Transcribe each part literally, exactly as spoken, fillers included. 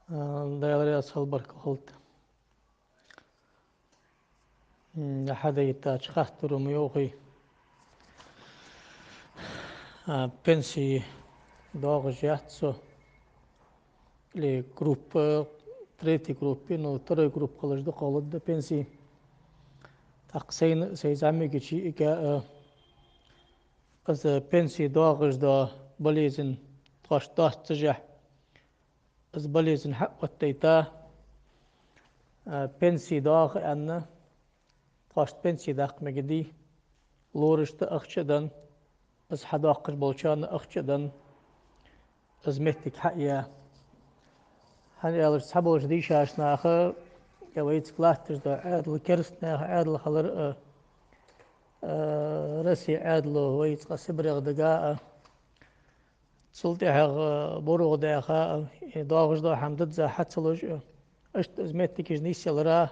А, Даьла раьза хилва, баркал хилда. М, хьадайттача хаттаро ма йоахий. А, пенси доагӀаш яц со. Или группа, третий группа, ну, второй группа хилаш да, кхоллад да пенси. ТӀаккха сайна, сай зӀамига чу ига, а, из пенси доагӀаш да болезнь тхоашта доаццашехь, из болезнь хьаоттайта, а, пенси доагӀа аьнна, тхоашта пенси даккха мегаргдий, лорашта ахча а дан, из хьадоаккхаш болчарна ахча а дан, из моттиг хьа а я. ХӀана аьлча цхьаболча дийшача наха, е вайцига латташ да Ӏаьдал, керастанаьха Ӏаьдал хилар а, а, Россе Ӏаьдало вайцига СибрегӀа дага а, цул тӀехьагӀа БургӀа даьха а, э, доагӀаш дола хӀама дизза хьа ца луш а, иштта из моттигаш нийсъялара,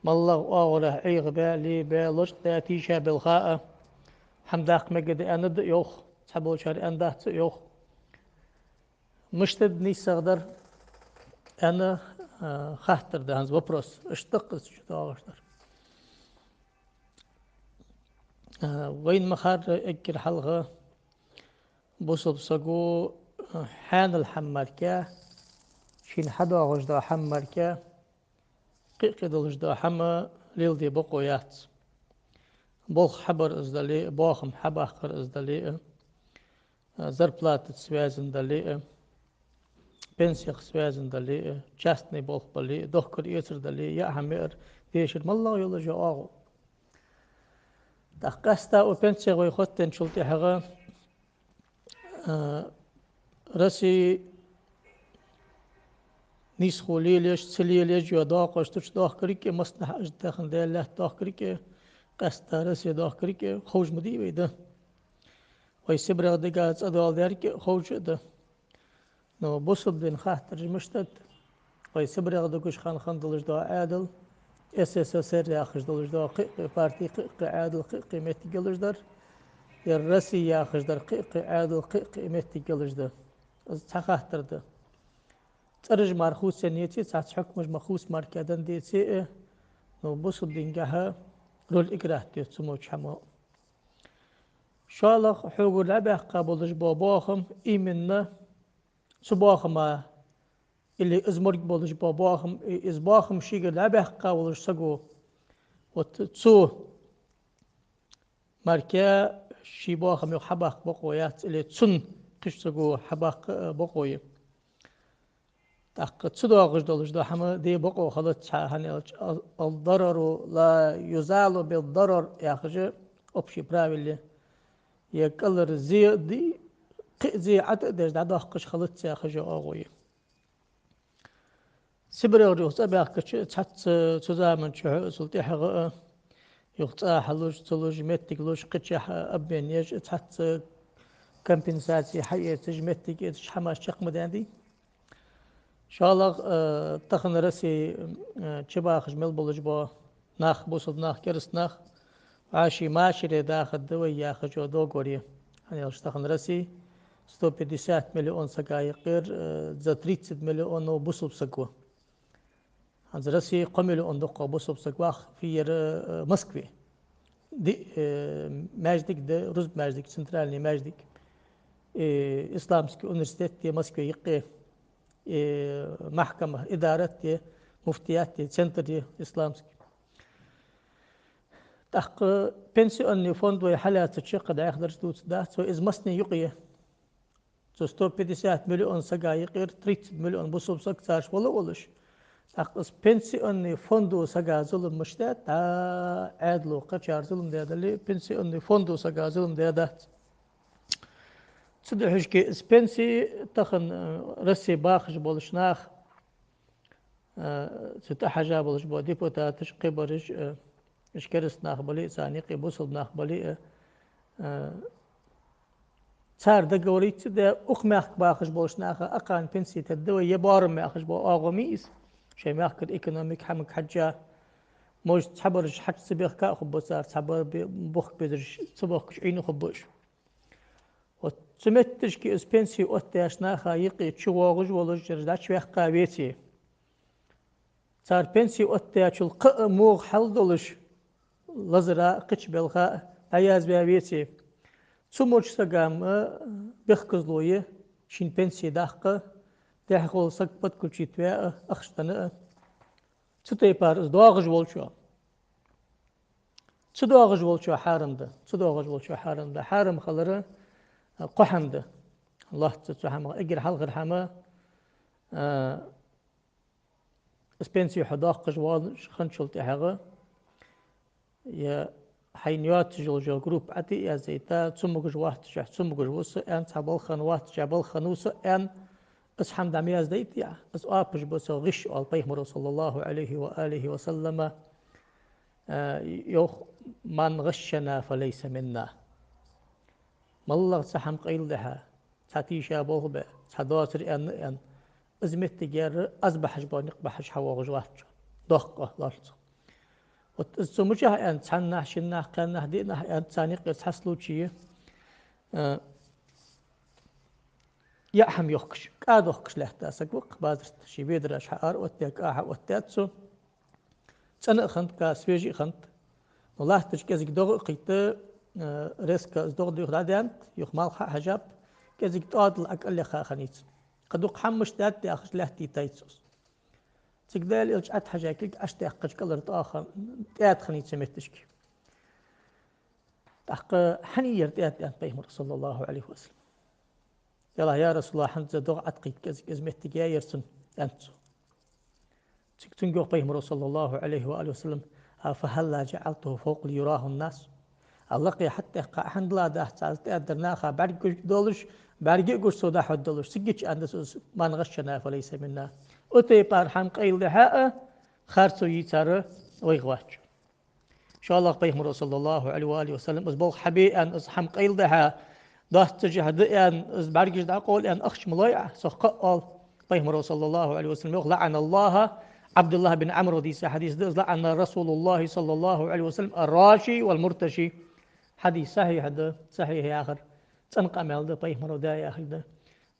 моллагӀа оагӀорахьа Ӏеха баь, ле баь, лочкъадаь, тийша белха а, хӀама даккха мегаргда аьнна да йоах, цхьаболчар аьнна дац а йоах. Мишта да нийсагӀа дар аьнна, а, хаттар да хӀанз, вопрос. Иштта да-кх из чудоагӀаш дар. А, вайна ма харра эггара хьалха бусалба саго, а, хьаьнала хӀама мара, шийна хьадоагӀаш дола хӀама мара, кхы-кхы долаш дола хӀама леладе бокъо яц. Болх хьабар из дале а, боахам хьабаккхар из дале а, а, зарплатаца связан дале а, пенсех связан дале а, частный болх бале а, дохкар-эцар дале а, яа хӀама-яар, дешар, моллагӀа йолаш я оагӀув. ТӀаккха къаьстта укх пенсех вай хоттаденначул тӀехьагӀа, а, Россе нийсхо лелаеш, ца лелаеш, е доакъош тӀа чу доахкарга а, массанахьа а, тахан Даьла лаьтта доахкарга а, къаьстта Россе доахкарга а ховш ма дий вай, да. Вай СибрегӀа дага цӀадоаладаьрга а ховш а да. Но бусалба дина хаттараш мишта да? Вай СибрегӀа дагуш хана хинна долаш дола Ӏаьдал, СССР яхаш долаш дола кхы-кхы парти, кхы-кхы Ӏаьдал, кхы-кхы моттиг йолаш дар, е Россе яхаш дар кхы-кхы Ӏаьдал, кхы-кхы моттиг йолаш да. Из цхьа хаттар да. ЦӀераш мара хувцаенна еце, цхьацца хьукмаш ма хувца мара кхы а денна деце а, но бусалба дингахьа роль играть ду цу мо чу хӀамо. ШоллагӀа, хьогара лаьбаьккха болаш бола боахам, именно цу боахама, или из морг болаш бола боахам, и-, из боахам шийгара лаьбаьккха волаш саго, вот цо мара ший боахам юха хьабаккха бокъо яц, или цунна кхыча саго хьабаккха, э, бокъо я. ТӀаккха цу доагӀаш долаш дола хӀама де бокъо хилац цхьа, хӀана аьлча, ал-, الضرر لا يزال بالضرر яхаш общий правило я. Е кӀалхара зе а дий, кхы а зе Ӏо а деш дӀадоаккхаш хилац яхаш я оагӀув. СибрегӀа юха цӀабаьхкача, цхьацца цу заман чухь а, цул тӀехьагӀа а, юха цӀа хьалуш, ца луш, моттиг луш, кхычахьа обмен еш, цхьацца компенсаци хьаэцаш, моттиг эцаш, хӀамаш чакх ма даьннадий. ШоллагӀа, э, тахан Россе, э, чубахаш мел болаш бола нах, бусалба нах, кераста нах, вӀаший машаре дахаргда вай яхаш договор я. ХӀана аьлча тахан Россе сто пятьдесят миллион сага юкъера, э, за тридцать миллионов бусалба саг ва. ХӀанз Россе кхо миллион дукха бусалба саг вах фийяра, э, Москве. Ди-, э, маьждиг да, рузба маьждиг, центральный маьждиг. Э, исламский университет я Москве юкъе. Э, махкама, идарат я, муфтият я, центр я исламский. ТӀаккха пенсионный фонд вай хьалаьцача, кхы дӀаьха дарж дувцаргдац, цо из массане юкъе. Цу сто пятьдесят миллион сага юкъера тридцать миллион бусалба саг цараш вала а волаш. ТӀаккха из пенсионный фондо сага зулам мишта даьд, дӀа Ӏаьдало кхычар зулам даь дале, пенсионный фондо сага зулам даь дац. Цудухьа шке из пенси тахан, э, Россе бахаш болаш нах, э, цу тӀа хьажа болаш бола депутаташ, кхыбараш, э, уж кераста нах бале а, царна юкъе бусалба нах бале а, э, цар договориться даь, укх мехка бахаш болча наха акхарна пенси тедда вай, е боарам яхаш бола оагӀув ма йий из. Шоай мехкара экономика, хӀамага хьежжа, может, цхьабараш хьачу ца бехка а хургба цар, цхьабараш бе-, бохка безараш ца бохкаш Ӏийна хургба уж. Вот цу метташка из пенси оттадаьча наха юкъе чувоагӀаш волаш, жара дӀачуваьккха веце, цар пенси оттадаьчул кхы а мугӀа хьал долаш, лазара а, кхыча балха а дӀаязваь веце, цу моча сага ма бехказло я шийна пенси даккха, тӀехьагӀолла саг подключить ваь а, ахча денна а. Цу тайпара из доагӀаш волчоа. Цу доагӀаш волчоа хьарам да. Цу доагӀаш волчоа хьарам да. Хьарам хилар а, кхо хӀама да. Лоацца цу хӀамах. Эггара хьалхара хӀама, а, из пенси хьо доаккхаш волаш хинначул тӀехьагӀа, е хьайна йоацаш йола группа Ӏотеязайта, цамогаш воацача цамогаш ва со аьнна, цхьа балха воацача балха ва со аьнна, из хӀама дӀа ма яздайта, из оапаш ба, цох гӀиш оал Пайхамаро, صلى الله عليه وآله وسلم, а, йоах: «من غشنا فليس منا». МаллагӀа цхьа хӀама къайладаьха, цхьа тийша болх бе, цхьа доацар аьнна, аьнна, из моттиг яр, аз бахьаш бола никъ бахьаш хьавоагӀаш вац. Доккха лоацца. Вот из цу мичахьа аьнна, цхьаннахьа, шиннахьа, кхаьннахьа, диъннахьа аьнна, цхьа никъ яр цхьа случай я. Э, яа хӀама йохкаш, кӀа дохкаш лаьтта саг ва-кх базарта, ший ведараш хьаара оттадаь, кӀа хьаоттадаьд цо. ЦӀена а хиннад кӀа, свежий а хиннад. Ну, латтача кӀезига догӀа а кхийтта, э, резко из догӀа да юха дӀадаьннад, юха малх хьа а хьежаб, кӀезига тӀоадал Ӏа кӀаллеха хиннай цун. Кхы дукха хӀама мишта даьд яхаш лаьттийтайт цо из. Цига Даьла Элча Ӏотхьажа кулг Ӏочудаккхача кӀалара тӀоа хинна, тӀаьда хиннай цу метташка. ТӀаккха: «ХӀана я ер тӀаьда?» — аьннад Пайхамаро, صلى الله عليه وسلم. «Делахь, я РасулаллахӀ, хӀанз догӀа Ӏокхийтта кӀезига, из моттиг яьяр цун», — аьннад цо. Цига цунга йоах Пайхамаро, صلى الله عليه وآله وسلم: «فهلا جعلته فوق ليراه الناس؟» А лакхе хьатӀатехка хӀана дилла дац Ӏа из тӀаьда дар, наха бӀаргагуш долаш, бӀарга а гуш цо дӀахьоргдолаш, цига чу аьннад цо из: «من غشنا فليس منا». Цу тайпара хӀама къайладаьха а, харцо йийцар вайх вац. ШоллагӀа Пайхамаро, صلى الله عليه وآله وسلم, из болх хьабе аьнна, из хӀама къайладаьха, доаццашехь да аьнна, из бӀаргаш дӀакъовла аьнна, ахча ма лой Ӏа, цох кхы а оал Пайхамаро, صلى الله عليه وسلم, йоах: «لعن الله», Ӏабдуллахь бин Ӏамро дийца хьадис да из: «لعن رسول الله صلى الله عليه وسلم الراشي والمرتشي». Хьадис сахьихь да, сахьихь яхар цӀена къамаьл да, Пайхамаро даь яхилга да.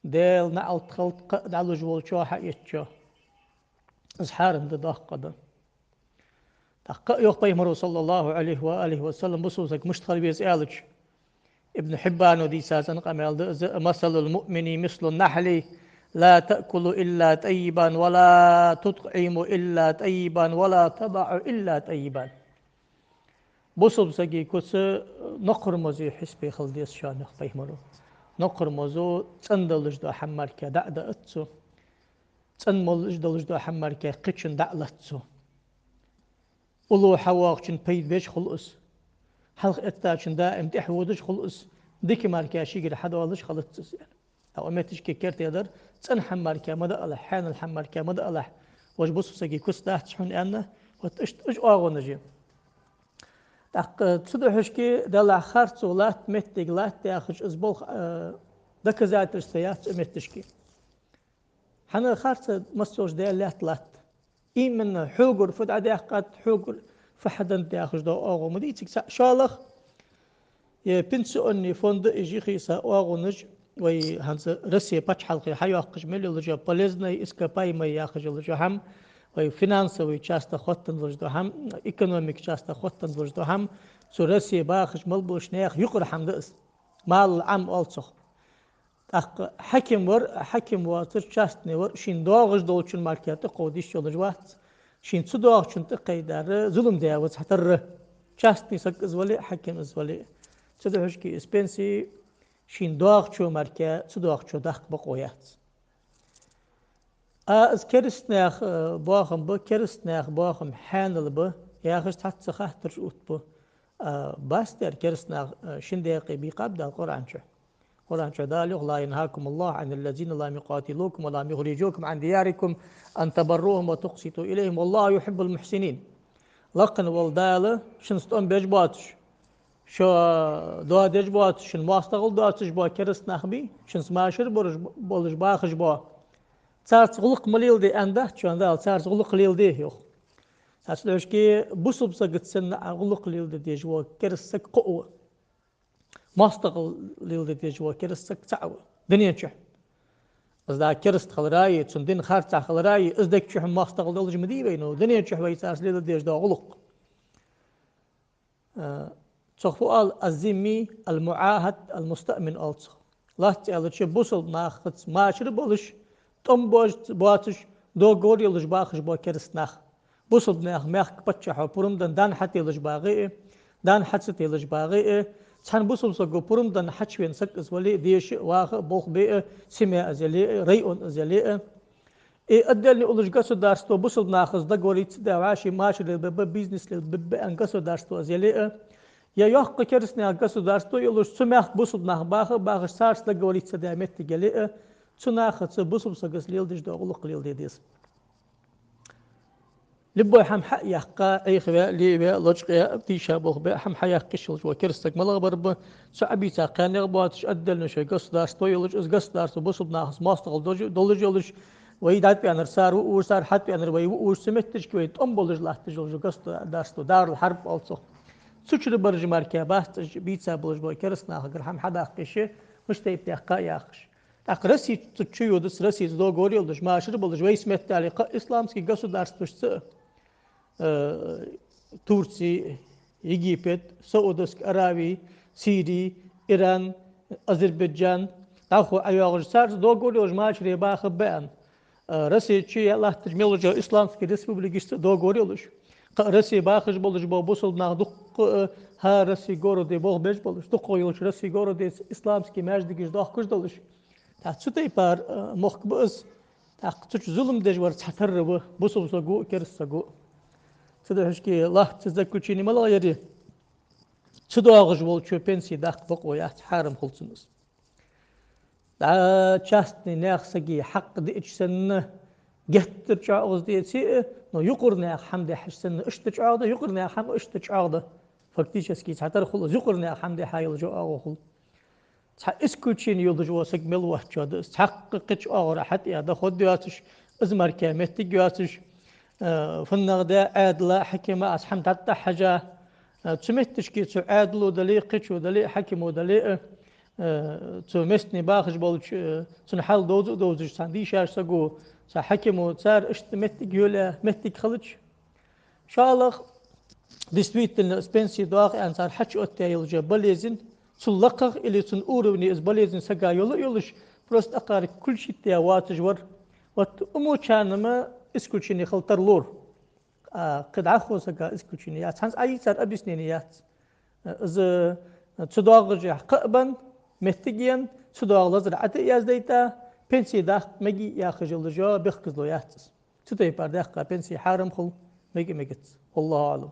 Даьла наӀалт хилда кхы а дӀалуш волчоа, хьаэцачоа. Из хьарам да, доккха да. ТӀаккха а йоах Пайхамаро, صلى الله عليه وآله وسلم, бусалба саг мишта хила веза аьлча, Ибн Хьиббано дийца цӀена къамаьл да из: «مثل المؤمن مثل النحل لا تأكل إلا طيبا ولا تطعم إلا طيبا ولا تضع إلا طيبا». Бусалба сага куц нокхар мозе хьисапе хила деза шоана, йоах Пайхамаро. Нокхар мозо цӀена долаш дола хӀама мара дӀа а дац цо. ЦӀена молаш долаш дола хӀама мара кхычунна дӀа а лац цо. Уллув хьавоагӀачун пайда беш хул из. Хьалха эттачун даим тӀехьа водаш хул из. Дика мара шийгара хьадоалаш хилац из, аьнна. Укх метташка керте дар: цӀена хӀама мара ма даалахь, хьанал хӀама мара ма даалахь, вож бусалба сага куц дац хьона, аьнна, вот иштта уж оагӀонаш я. ТӀаккха цу духьашка, делахь, харцо латт, моттиг латт яхаш, из болх, э, доказательство яц цу метташка. ХӀана, харцо массайолча Даьла лаьтта латт. Именно хьогара фу дӀадаьккхад, хьогара фу хьаденнад яхаш дола оагӀув ма дий цига цаӀ. ШоллагӀа, е пенсионный фонд а, уж йихиса оагӀонаш, вай хӀанз Россе паччахьалкхе хьайоаккхаш мел йолаш йола полезные ископаемые яхаш йолаш йола хӀама, вай финансовый частах хоттаденна долаш дола хӀама, экономика частах хоттаденна долаш дола хӀама, цу Россе бахаш мел болча наьха юкъара хӀама да из. Малул Ӏам оал цох. ТӀаккха хьаким вар, хьаким воацар, частный вар, шийна доагӀаш долчун мара тӀакховда йиш йолаш вац. Шийна ца доагӀачун тӀакхайдар зулам даь ва цхьатарра. Частный саг из вале а, хьаким из вале а. Цу духьашка из пенси шийна доагӀачо мара ца доагӀачо даккха бокъо яц. А из керастанаьха, э, боахам ба, керастанаьха боахам хьанал ба яхаш цхьацца хаттараш оттабу. А, бац дер, керастанаха, э, шин даькъе бийкъаб Дала Къуръан чу. Къуръан чу Дала йоах: «لا ينهاكم الله عن الذين لم يقاتلوكم ولم يخرجوكم من دياركم أن تبروهم وتقسطوا إليهم والله يحب المحسنين». Лакха вола Дала шоашца тӀом беш боацаш, шо доа деш боацаш, шун моастагӀал доацаш бола керастанах бий, шунца машар болаш, болаш бахаш бола. Царца гӀулакх ма леладе аьнна дац шоана Дала, царца гӀулакх леладе, йоах. Цу духьашка бусалба сагаца санна гӀулакх леладе дезаш вола кераста саг кхоъ ва. моастагӀал леладе дезаш вола кераста саг цаӀ ва дунен чу. Из да кераста хиларах, цун дин харцахьа хиларах, из дег чу хӀама моастагӀал долаш ма дий вайна, но дунен чу вай царца леладе дезаш дола гӀулакх. Э, цох фу оал: الذمي المعاهد المستأمن оал цох. Лоацца аьлча, бусалба нахаца машар болаш, тӀом боацаш, договор йолаш бахаш бола кераста нах. Бусалба наьха мехка паччахьо пурам даь, дӀа хьателаш багӀе а, дӀа хьа ца телаш багӀе а, цхьан бусалба саго пурам даь хьачувена саг из вале а, деша а, ваха а, болх бе а, семья из яле а, район из яле а. И отдельно уллаш государство бусалба нахаца договориться даь, вӀаший машар лелабе беза, бизнес лелабе беза аьнна государство из яле а, е йоккха кераста наьха государство йолаш, цу мехка бусалба нах баха а бахаш, царца договориться даь моттиг яле а, цу нахаца бусалба сагаца леладеш дола гӀулакх леладе деза. Любой хӀама хьа а яьккха, Ӏехаве а, леве а, лочкъаяь а, тийша болх бе а, хӀама хьаяккха йиш йолаш вола кераста саг малагӀа бар ба, цу Ӏабийца кхаьннех боацаш, отдельно шоай государство йолаш, из государство бусалба нахаца моастагӀал дож-, долаш йолаш, вай дӀатӀаваьннар цар ва уж, цар хьатӀаваьннар вай ва уж, цу метташка вай тӀом болаш латташ йолаш государство, дарал хьарб оал цох. Цу чура бараш мара бац уж бийца болаш бола кераста нахагара хӀама хьадаккха йиш, мишта тайпа даьккха а яхаш. ТӀаккха Россе цу чу йодац, Россеца договор йолаш, машар болаш, вайца меттел кхы исламский государствашца, э, Турци, Египет, Саудовская Аравия, Сири, Иран, Азербайджан, дӀахо ӀайоагӀаш, царца договор йолаш машаре баха а баьнна. Э, Россе чу е латташ мел йолча исламский республикашца договор йолаш. Кхы Россе бахаш болаш бола бусалба нах дукха, э, хӀара Россе городе болх беш болаш, дукха йолча Россе городе исламский маьждигаш дохкаш долаш. ТӀаккха цу тайпара, э, мохк ба из. ТӀаккха цу чу зулам деш вар цхьатарра ва, бусалба саг ва а, кераста саг ва а. Цудухьа шки лахца заключени малагӀа яр? Ца доагӀаш волчо пенси даккха бокъо яц, хьарам хул цунна из. ДӀа частный наьха сага хьакъ диача санна, геттара чӀоагӀа из деце а, но юкъара наьха хӀама дехьаш санна, иштта чӀоагӀа да, юкъара наьха хӀама иштта чӀоагӀа да. Фактически цхьатарра хул из, юкъара наьха хӀама дехьа йолаш йола оагӀув хул. Цхьа исключени йолаш вола саг мел воацачоа да из, цхьаккха кхыча оагӀора хьатӀа а доаха доацаш, из мара моттиг йоацаш, э, фуннагӀа да Ӏаьдала, хьакима, аз хӀама дӀатӀахьажа, э, цу метташка цу Ӏаьдало дале, кхычо дале, хьакимо дале, э, цу местный бахаш болча, э, цун хьал довза а довзаш, цхьан дийшача саго, цхьа хьакимо, цар иштта моттиг йолаь, моттиг хилча, шоллагӀа, действительно, из пенси доагӀа аьнна цар хьачуоттаяь йолча болезнь, цул лакхагӀа или цун уровне из болезнь сага йола а йолаш, просто акхар кулчитте воацаш вар. Вот умочанама исключени хила тарлора. А кхы дӀахо сага исключени яц. ХӀанз Ӏа йийцар объяснени яц. Из ца доагӀашехь кхаъ бан, моттиг енна, ца доагӀа лазар Ӏа тӀа а яздайта, пенси даккха мег яхаш йола жо бехказло яц из. Цу тайпара даьккха пенси хьарам хул, мег а мегац. والله أعلم.